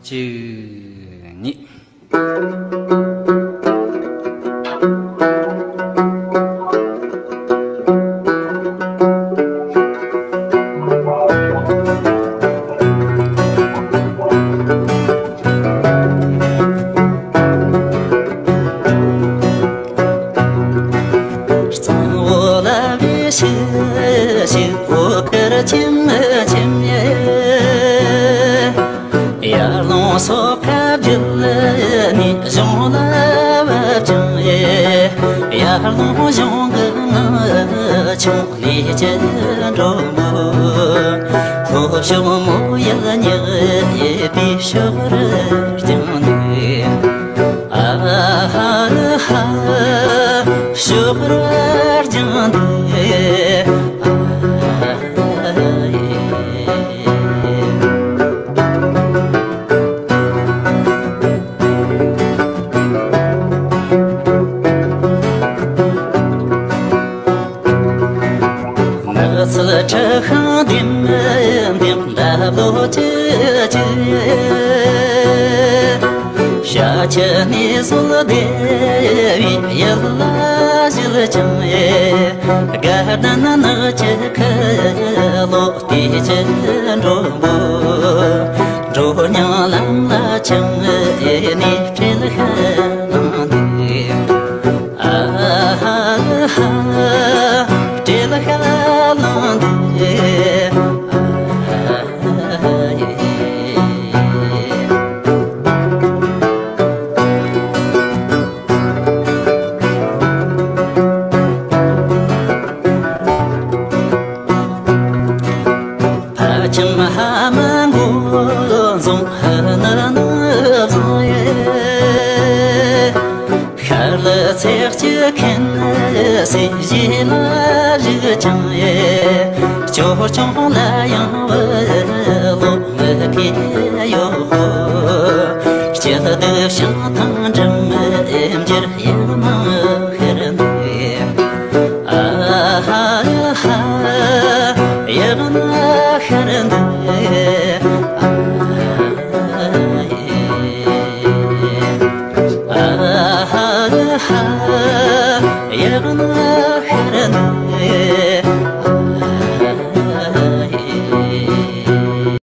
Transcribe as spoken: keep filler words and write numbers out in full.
གཅིག་གཉིས། གཙང་བོ་ལ་བའི་ཤི་ཤི་འོ་ཁར་ཁྱིམ་ཁྱིམ་ཡེ། ཡར་ལུང་སོ་ཁ་བརྒྱུད་ནས་གཞུང་ལ་བབ་ཅིང་ཡེ། ཡར་ལུང་གཞུང་གི་ནང་ཆུང་ལས་ཀྱི་འགྲོ་མོ། ལྷོ་ཕྱོགས་མོ་ཡུལ་ཉག་ཡེ་པའི་ཕྱོགས་རུ་ཀྱང་འདུག་ཨ་ཧ་ཧ། ཕྱོགས་རར་ཀྱང་འདུག་ཨ་ཧ་ཧ། ནགས་ཚལ་ཁྲི་ཤིང་ལྡེམ་ལྡེམ་འདབ་ལོ་ཅི་ཅི། བྱ་ཁྱི་ནས་བཟོད་བདེ་བའི་ཡུལ་ལ་བཞུད་ཅིང་། དགའ་ལྡན་ནགས་ཀྱི་ཁུ་ལོ་དེ་ཅི་འགྲོ་འབོ། འགྲོ་སྙིང་ལམ་ལ་ཆང་ནས་སྤྲེལ་ཤ་ལང་འདུག་ཨ་ཧ་ཧ། སྤྲེལ་ཤ་ལང་འདུག་ཨ་ཧ་ཧ། ཕ་ཁྱིམ་ཕ་མ་མགོ་འཛོམས་ཕུ་ནུ་ནུ་བཟང་ཡེ། ཤར་ལ་ཚེགས་ཀྱི་ཁེན་སེ་བཞི་ལ་བཞུགས་ཀྱང་ཡེ། སྐྱོ་ཆུང་ལ་ཡང་བུ་ལོ་མི་ཁེ་ཡོ་ཧོ། སྐྱིད་སྡུག་བྱང་ཐང་འགྲིམ་